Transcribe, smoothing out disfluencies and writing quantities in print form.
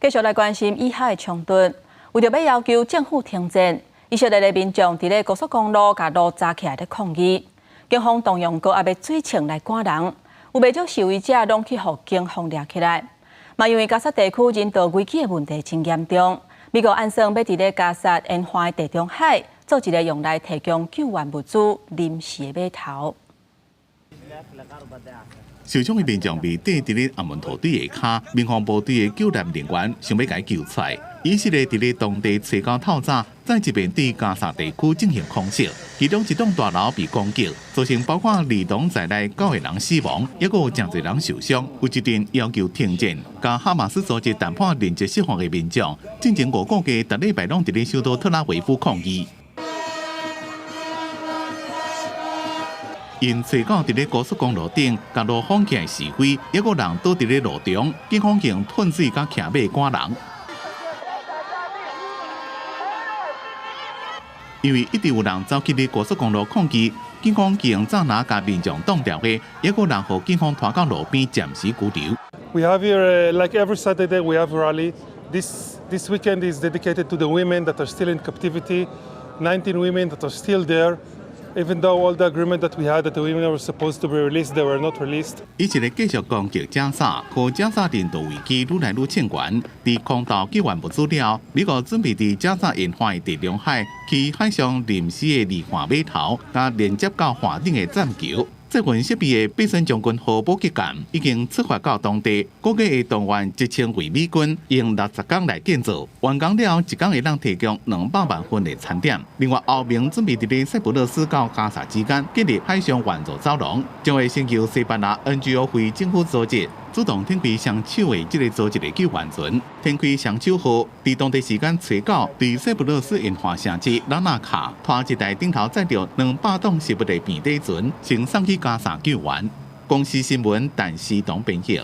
繼續來關心以哈的衝突，為著欲要求政府停戰，以色列的民眾佇咧高速公路共路閘起來咧抗議，警方動用高壓的水槍來趕人，有袂少示威者攏去予警方掠起來。嘛，因為加薩地區人道危機的問題真嚴重，美國按算欲佇咧加薩沿岸的地中海做一个用來提供救援物資臨時的碼頭。受傷的民眾被綴佇咧阿門驼隊下跤，民防部隊的救難人員想欲共伊救出來。以色列佇咧當地初九透早，再一遍對加薩地區進行空襲，其中一棟大樓被攻擊，造成包括兒童在內九个人死亡，抑閣有誠濟人受傷。有一陣要求停戰，佮哈馬斯組織談判人質釋放的民眾，進前五個月，逐禮拜攏佇咧首都特拉維夫抗議。𪜶初九佇咧高速公路頂，共路封起來示威，抑閣有人倒佇咧路中，警方用噴水佮騎馬趕人。因為一直有人走去咧高速公路抗議，警方用柵欄共民眾擋牢的，抑閣有人予警方拖到路邊暫時拘留。 We have here, like every Saturday, we have a rally. This weekend is dedicated to the women that are still in captivity, 19 women that are still there. Even though all the agreement that we had that the women were supposed to be released, they were not released. 以色列繼續攻擊加沙，予加沙人道危機愈來愈衝懸。佇空投救援物資了，美國準備佇加薩沿岸地中海起海上臨時的離岸碼頭，佮連接到岸頂的棧橋。這份設備的必勝將軍號補給艦已經出發到當地，估計會動員1000位美軍，用60工來建造。完工了，一工會當提供200萬份的餐點。另外，歐盟準備佇咧塞浦路斯到加薩之間建立海上援助走廊，將會先由西班牙 NGO 非政府組織主動展開雙手的這个組織的救援船。天開雙手號，佇當地時間初九，佇塞浦路斯沿岸城市拉納卡，拖一台頂頭載著200噸食物的平底船，先送去加薩救援。公視新聞，陳思東編譯。